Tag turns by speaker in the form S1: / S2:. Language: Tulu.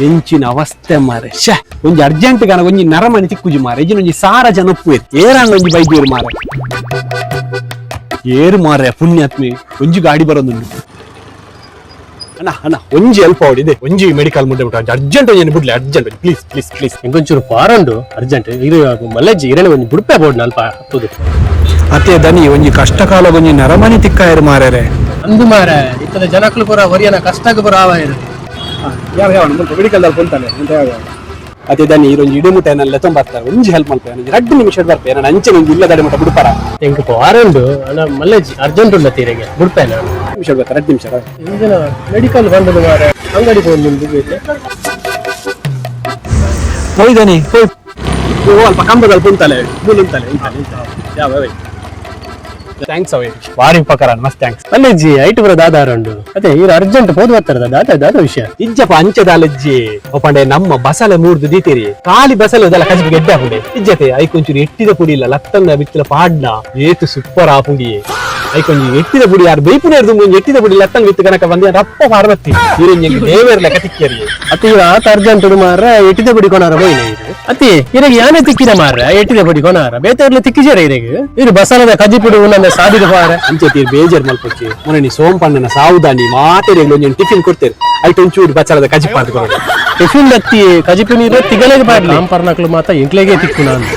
S1: ಎಂಚಿನ ಅವಸ್ಥೆ ಮಾರೆ. ಶ್ಯಾ, ಒಂಜಿ ಅರ್ಜೆಂಟ್ ಗಾನ ಒಂಜಿ ನರಮನಿ ತಿಕ್ಕುಜಿ ಮಾರೆ. ಇಜಿನ ಒಂಜಿ ಸಾರ ಜನ ಒಪ್ಪುವೆರ್. ಏರಾಂಡ ಒಂಜಿ ಬೈದ್ಯರು ಮಾರೆ. ಏರು ಮಾರೆ ಪುಣ್ಯಾತ್ಮಿ, ಒಂಜಿ ಗಾಡಿ ಬರೋದುಂಡು. ಅಣ್ಣ ಅಣ್ಣ, ಒಂಜಿ ಹೆಲ್ಪ್ ಇದೆ. ಒಂಜಿ ಮೆಡಿಕಲ್ ಮುಂದೆ ಬಿಟ್ಟು ಅರ್ಜೆಂಟ್ ಒಂಜಿ ಬಿಡ್ಲಿ, ಅರ್ಜೆಂಟ್, ಪ್ಲೀಸ್ ಪ್ಲೀಸ್ ಪ್ಲೀಸ್.
S2: ಇಂಕೊಂಚೂರು ಪಾರಂಡು ಅರ್ಜೆಂಟ್. ಇದು ಮಲ್ಲೆಜ್ಜಿ ಇರೇನೆ ಒಂಜಿ ಬುಡ್ಪೆ ಬೋರ್ಡ್ ಅಲ್ಪ ಹತ್ತುದು.
S1: ಅತ್ತೆ ದನಿ, ಒಂಜಿ ಕಷ್ಟ ಕಾಲ ಒಂಜಿ ನರಮನಿ ತಿಕ್ಕಾಯರು ಮಾರ್ಯಾರೆ.
S2: ಅಂದು ಮಾರೆ, ಇತ್ತದ ಜನಕ್ಕಲು ಪೂರ ಒರಿಯನ ಕಷ್ಟಕ್ಕೆ ಪೂರ ಆವ ಇದು.
S1: ಯಾವ ಯಾವ ಮೆಡಿಕಲ್ ದಲ್ಲಿ ಕುಂತಾನೆ ಅಂತ ಯಾವ ಅದೇ ದನಿ, ಇರೊಂಜಿ ಇಡಮುಟ ಏನೆಲ್ಲ ಬರ್ತಾರೆ. ಒಂಜಿ ಹೆಲ್ಪ್ ಮಲ್ಪೆ, ಒಂಜಿ 2 ನಿಮಿಷ ಬರ್ಪೆ ನಾನು. ಅಂಚೆ ಒಂಜಿ ಇಲ್ಲ ದಡಿ ಮುಟ್ಟ ಬಿಡ್ಪಾರ?
S2: ಎಂಕ್ ಪಾರಂಡು ಅಣ್ಣ, ಮಲ್ಲೆಜ್ಜಿ ಅರ್ಜೆಂಟ್ ಉಂಡ ತೀರೆಗೆ ಬುಡ್ಪೆ ನಾನು.
S1: ನಿಮಿಷ ಬರ್ತಾರೆ, 2 ನಿಮಿಷ.
S2: ಇಂಜಿನ ಮೆಡಿಕಲ್ ಬಂದದು ಮಾರೆ, ಅಂಗಡಿ ಪೋಂದು ಬೇಕು.
S1: ಹೋಯ್ದಾನೆ ಹೋಯ್. ಓ, ಅಲ್ಪ ಕಂಬದಲ್ಲಿ ಕುಂತಾನೆ, ಉಂತಾನೆ ಉಂತಾನೆ ಉಂತಾನೆ. ಯಾವ thanks ಅವೇ, ಭಾರಿ ಉಪಕಾರ, ಮಸ್ತ್ thanks.
S2: ಮಲ್ಲೆಜ್ಜಿ, ಐಟ್ ಪೂರ ದಾದಾರ ಉಂಡು? ಅದೇ ಇರು ಅರ್ಜೆಂಟ್ ಪೋದು ಬರ್ತಾರ, ದಾದ ದಾದ ವಿಷಯ?
S1: ಇಜ್ಜಪ್ಪ, ಅಂಚದಾಲಜ್ಜಿ ಒಪ್ಪಂಡೆ. ನಮ್ಮ ಬಸಳೆ ಮೂರ್ದು ದೀತೀರಿ, ಖಾಲಿ ಬಸಳೆ ಅದಲ್ಲ, ಕಜಿಗೆ ಗೆಡ್ಡೆ ಹಾಕುಂಡೆ. ಇಜ್ಜತೆ ಐಕೊಂಚೂರು ಎಟ್ಟಿದ ಪುಡಿ ಇಲ್ಲ ಲತ್ತಂದ ಬಿತ್ತಲ ಪಾಡ್ನ ಏತು ಸೂಪರ್ ಆಪುಂಡಿ. ಐಕೊಂಜಿ ಎಟ್ಟಿದ ಪುಡಿ ಯಾರು ಬೇಪುನ ಒಂಜಿ ಎಟ್ಟಿದ ಪುಡಿ ಲತ್ತಂಗ ಬಿತ್ತು ಕನಕ ಬಂದಿ ರಪ್ಪ ಪಾರ್ವತಿ ಇರಿಂಜಿ ದೇವೇರ್ ಲೆಕ್ಕ ತಿಕ್ಕೇರಿ.
S2: ಅತಿ ಆತ ಅರ್ಜೆಂಟ್ ಮಾರ, ಎಟ್ಟಿದ ಪುಡಿ ಕೊನಾರ ಹೋಯ್ನ ಇದು. ಅತಿ ಇರಗೆ ಯಾನೆ ತಿಕ್ಕಿದ ಮಾರ, ಎಟ್ಟಿದ ಪುಡಿ ಕೊನಾರ ಬೇತೆರ್ಲ ತಿಕ್ಕಿಜಾರ. ಇರಗೆ ಇರು ಬಸಲದ ಕಜ್ಜಿ ಪುಡಿ ಉನ್ನಂದ ಸಾದಿದ ಪಾರ.
S1: ಅಂಚೆ ತೀರ್ ಬೇಜಾರ್ ಮಲ್ಪೊಚ್ಚಿ. ಮೊನ್ನೆ ನೀ ಸೋಂಪಣ್ಣನ ಸಾವುದಾನಿ ಮಾತೆರೆ ಒಂಜಿ ಟಿಫಿನ್ ಕೊಡ್ತೇವೆ, ಐಟ್ ಒಂಚೂರು ಬಚ್ಚಲದ ಕಜಿ ಪಾಡ್ದು ಕೊರಡು.
S2: ಟಿಫಿನ್ ದತ್ತಿ ಕಜಿಪು ನೀರು ತಿಗಲೆಗೆ ಪಾಡ್ಲಿ. ಕಾಂಪರ್ನಕ್ಲು ಮಾತ ಎಂಕ್ಲೆಗೆ ತಿಕ್ಕು ನಾನು.